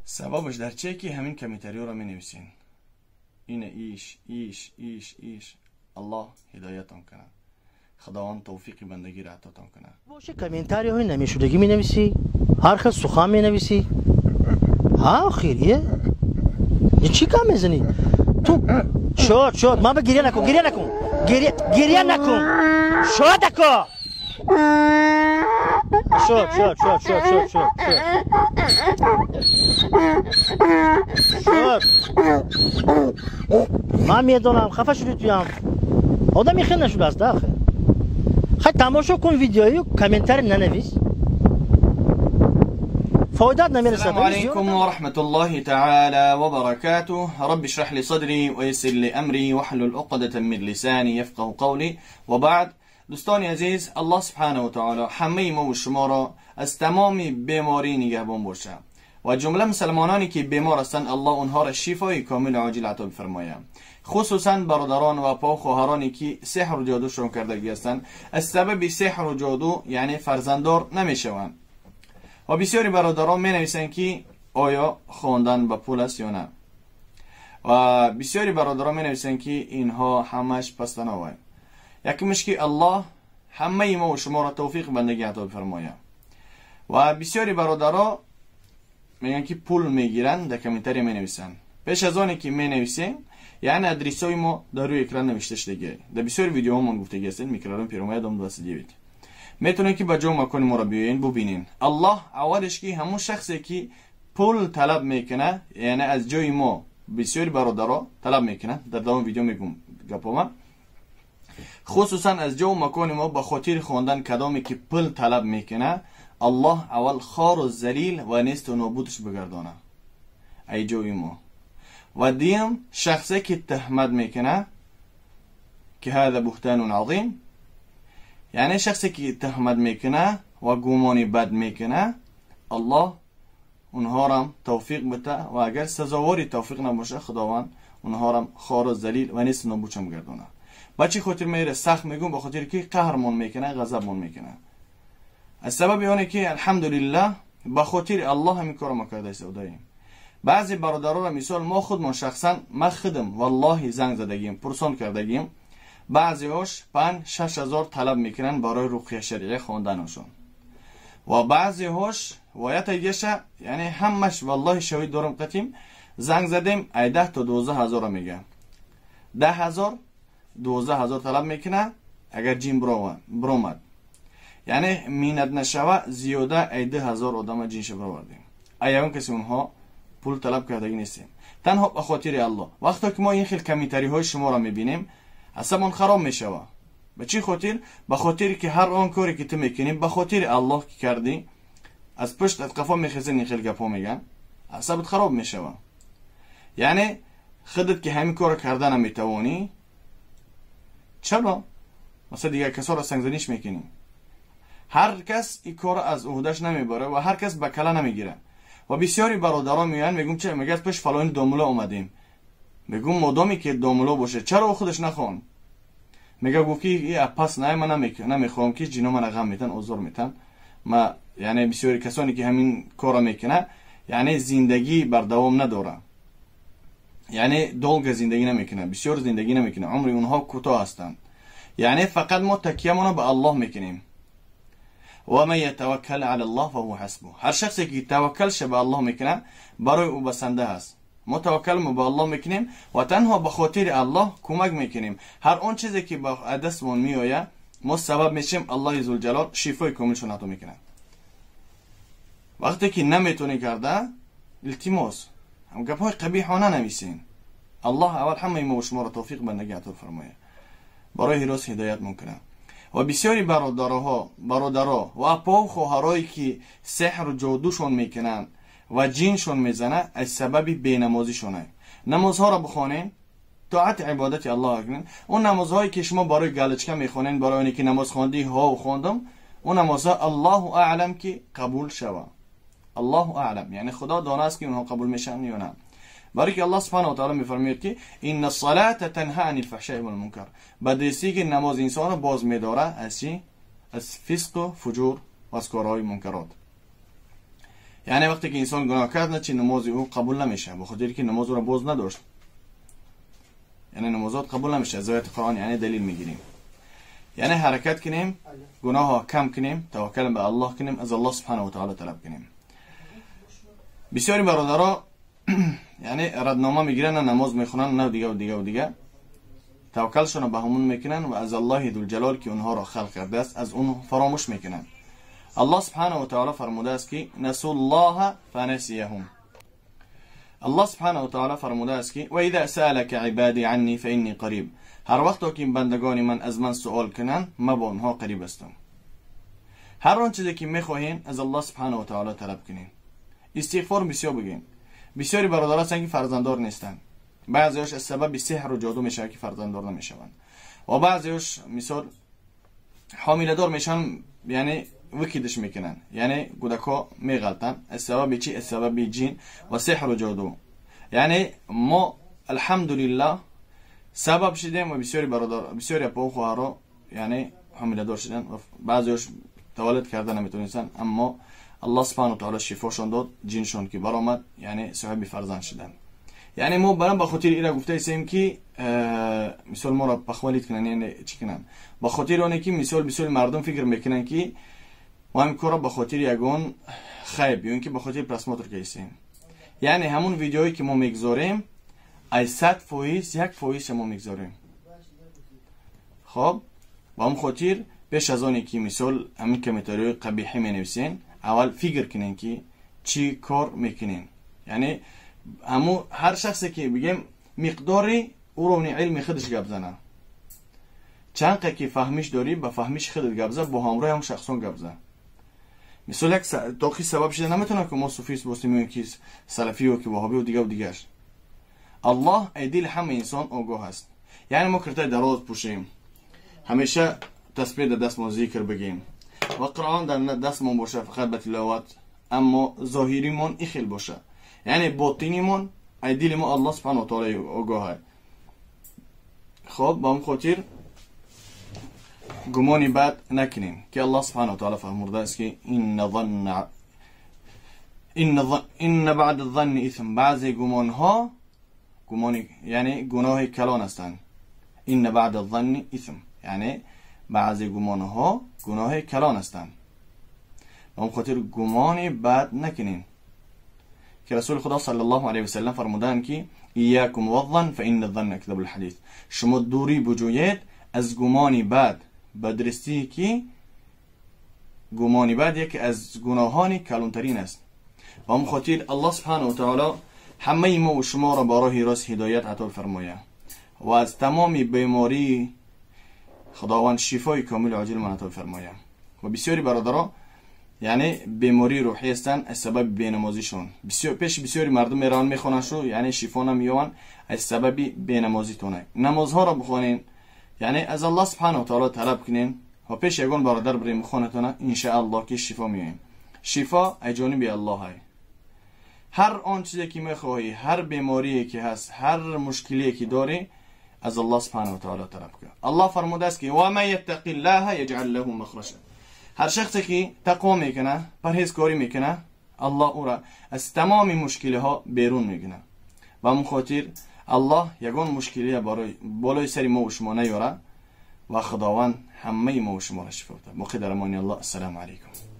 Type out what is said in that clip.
Сабабаш дар чие ки ҳамин комментариёро менависен? Ина иш иш иш иш. Аллоҳ ҳидоятон кунад, Худованд тавфиқи бандагиро атотон кунад. Боше, комментариҳои намешудагӣ менависӣ, ҳар хел сухан менависӣ. Ҳа, охир е чӣ гап мезанӣ ту? Шод, шод, ман ба гиря накун, гиря накун, гиря накун, шод ако, шод, шод, шод, шод, шод, шод, шод. Ман медонам, хафа шудӣ, туям одами хел нашудааст да охир. Хай, тамошо кун видеою, комментарий нанавис, фоидат намерасад. السلام عليكم ورحمة الله تعالى وبركاته. رب اشرح لي صدري ويسر لي أمري واحلل عقدة من لساني يفقه قولي. وبعد، دوستان عزیز، الله سبحانه و تعالی همه ما و شما را از تمام بیماری نگهبان باشه و جمله مسلمانانی که بیمار هستند، الله اونها را شفای کامل عاجل عطا بفرماید. خصوصا برادران و پا خواهرانی که سحر و جادوشون کردگی هستند، از سبب سحر و جادو یعنی فرزنددار نمیشوند. و بسیاری برادران می نویسند که آیا خواندن به پول است یا نه، و بسیاری برادران می نویسند که اینها همش پستناوه. یکمش که الله همه ما و شما را توفیق بندگی عطا بفرماید. و بسیاری برادران میگن که پول میگیرن، در کامنتاری می نویسن. پیش از آنی که می نویسیم، یعنی ادرسای ما در روی اکران نوشته شده، در بسیار ویدیوهامون گفتگی هستین، میکرارن پیرومای دام 29 میتونین که با جا مکان ما را بیاین ببینین. الله اولش که همون شخصی که پول طلب میکنه، یعنی از جای ما بسیاری برادرها طلب میکنه، در دوام ویدیو میگم گپا، خصوصا از جا و مکان ما به خاطر خواندن کدامی که پول طلب میکنه، الله اول خار و ذلیل و نیست و نابودش بگردانه ای جوی ما. و دیم شخصی که تهمت میکنه که هذا بهتان عظیم، یعنی شخصی که تهمت میکنه و گمانی بد میکنه، الله اونها را توفیق بده و اگر سزاواری توفیق نباشه، خداوند اونها را خار و ذلیل و نیست و نابودش بگردانه. با چی خاطر میره سخت میگم؟ به خاطر که قهرمون میکنه، غضبمون میکنه. از سبب آنه که الحمدلله به خاطر الله همین کارو ما کرده داریم. بعضی برادران را مثال ما خودمون شخصا، ما خودم والله زنگ زدگیم، پرسان کردگیم، بعضی هاش 5-6 هزار طلب میکنن برای رقیه شرعی خواندنشون، و بعضی هاش و یه تیگشه، یعنی همش والله شاهد دارم، قتیم زنگ زدیم ای 10 تا 12 هزار میگه، 10 هزار 12 هزار طلب میکنه. اگر جین برومد، یعنی مینت نشوه، زیاده ای 10 هزار آدم جینش براوردیم. ای اون کسی اونها پول طلب کردگی نیستیم، تنها به خاطر الله. وقتی که ما این خیل کمیتری های شما را میبینیم، اصلا خراب میشوه. به چی خاطر؟ به خاطر که هر آن کاری که تو میکنی به خاطر الله که کردی، از پشت از قفا میخیزن این خیل گپا میگن، اعصابت خراب میشوه. یعنی خودت که همین کار کردن میتوانی، چرا مثلا دیگر کسا را سنگزنیش میکنی؟ هر کس این کار از عهدهش نمیبره و هر کس به کله نمیگیره. و بسیاری برادران میگن، میگم چه؟ میگه از پیش فلان داملا اومدیم. میگم مادامی که داملا باشه، چرا خودش نخوان؟ میگه گفت که ای پس نه، من نمیخوام که جینا من غم میتن، آزار میتن. ما یعنی بسیاری کسانی که همین کارا میکنه، یعنی زندگی بر دوام نداره، یعنی долго زندگی نمیکنه، بسیار زندگی نمیکنه، عمر اونها کوتاه هستند. یعنی فقط ما تکیه به الله میکنیم. و من یتوکل علی الله فهو حسبه. هر شخصی که توکل به الله میکنه، برای او بسنده است. ما توکل ما به الله میکنیم و تنها به خاطر الله کمک میکنیم. هر اون چیزی که با دستمون میآید، ما سبب میشیم، الله ذوالجلال شفای کاملشون عطا میکنه. وقتی که نمیتونی کرده، التماس هم گپای قبیح ننویسین. الله اول همه ما و شما را توفیق بندگی عطا فرمایه، برای راست هدایت ممکنه. و بسیاری برادرها، برادرها و اپا و خواهرایی که سحر و جادوشون میکنن و جینشون میزنه، از سبب بینمازیشونه. نمازها را بخوانین، طاعت عبادت الله کنین. اون نمازهایی که شما برای галочка میخونین، برای اونی که نماز خواندی ها و خوندم، اون نمازها الله اعلم که قبول شوه. الله اعلم، یعنی خدا دانه است که اونها قبول میشن یا نه. برای که الله سبحانه و تعالی میفرماید که ان الصلاه تنها عن الفحشاء والمنکر. بدرسی که نماز انسان رو باز میداره از چی؟ از فسق و فجور و از کارهای منکرات. یعنی وقتی که انسان گناه کرد نه چی نماز او قبول نمیشه، به خاطر که نماز را باز نداشت، یعنی نمازات قبول نمیشه. از آیات قرآن یعنی دلیل میگیریم، یعنی حرکت کنیم، گناه ها کم کنیم، توکل به الله کنیم، از الله سبحانه و تعالی طلب کنیم. بسیاری برادرها یعنی ردنامه میگیرن، نه نماز میخونن، نه دیگه و دیگه و دیگه، توکلشون رو به همون میکنن و از الله ذوالجلال که اونها را خلق کرده است از اون فراموش میکنن. الله سبحانه و تعالی فرموده است که نسوا الله فنسیهم. الله سبحانه و تعالی فرموده است که و اذا سألك عبادی عنی فانی قریب. هر وقت که بندگان من از من سوال کنن، من با اونها قریب هستم. هر آن چیزی که میخواهین از الله سبحانه و تعالی طلب کنین. استغفار بسیار بگین. بسیاری برادران هستند که فرزنددار نیستند. بعضیاش از سبب سحر و جادو میشه که فرزنددار نمیشوند، و بعضیاش مثال حامله دار میشن، یعنی وکیدش میکنن، یعنی کودکا میغلطن از سبب چی؟ از سبب جین و سحر و جادو. یعنی ما الحمدلله سبب شدیم و بسیاری برادر، بسیاری اپا و خواهرا یعنی حامله دار شدن و بعضیاش تولد کردن نمیتونستن، اما الله سبحانه و تعالی شفاشون داد، جینشون که برآمد، یعنی صاحب فرزند شدن. یعنی ما برام به خاطر اینا گفته ایستیم که مثال ما را پخوالید کنن، یعنی چی کنن؟ به خاطر اونه که مثال بسیار مردم فکر میکنن که ما هم کارا به خاطر یگان خیب یا اینکه به خاطر просмотр که. یعنی همون ویدیویی که ما میگذاریم از 100%، 1% ما میگذاریم. خب با هم خاطر پیش از آنی که مثال همین комментарий های قبیحی می نویسین، اول فکر کنین که چی کار میکنین. یعنی همو هر شخصی که بگیم مقداری уровни علم خودش گپ زنه، چند که فهمش داری با فهمش خودت گپ زن، با همراه هم شخصون گپ زن. مثال یک تاخی سبب شده نمیتونه که ما صوفیست باشیم که سلفی و که وهابی و دیگه و دیگهش. الله ای دل همه انسان آگاه است. یعنی ما کرتای دراز پوشیم، همیشه تسبیح در دست ما ذکر بگیم و قرآن در دستمون باشه فقط به تلاوت، اما ظاهریمون ایخیل باشه، یعنی باطنیمون ای دل ما الله سبحانه و تعالی آگاه. خب با هم خاطر گمانی بد نکنیم که الله سبحانه و تعالی فرموده است که ان بعد الظن اثم. بعضی گمان ها گمان یعنی گناه کلان هستند. ان بعد الظن اثم یعنی بعضی گمان ها گناه کلان هستند. به هم خاطر گمان بد نکنین که رسول خدا صلی الله علیه و سلم فرمودند که ایاکم والظن فان الظن اکذب الحدیث. شما دوری بجوید از گمان بد، بدرستی که گمان بد یکی از گناهان کلانترین است. و هم خاطر الله سبحانه و تعالی همه ما و شما را به راه راست هدایت عطا فرمایه و از تمام بیماری خداوند شفای کامل عاجل من عطا فرمایه. و بسیاری برادرها یعنی بیماری روحی هستند از سبب بینمازیشون. بسیار پیش بسیاری مردم ایران میخوانن شو یعنی شفا نمییابن از سبب بینمازیتونه. نمازها را بخوانین، یعنی از الله سبحانه و تعالی طلب کنین و پیش یگان برادر بریم خانه‌تونه ان شاء الله که شفا میایم. شفا از جانب الله های. هر آن چیزی که میخواهی، هر بیماری که هست، هر مشکلی که داری از الله سبحانه و تعالی طلب کن. الله فرموده است که و من یتق الله یجعل له مخرجا. هر شخصی که تقوا میکنه، پرهیزکاری میکنه، الله او را از تمام مشکلی ها بیرون میکنه. و من خاطر الله یگان مشکلی برای بالای سر ما و شما نیاره و خداوند همه ما و شما را شفا بده. باقی در امان الله. السلام علیکم.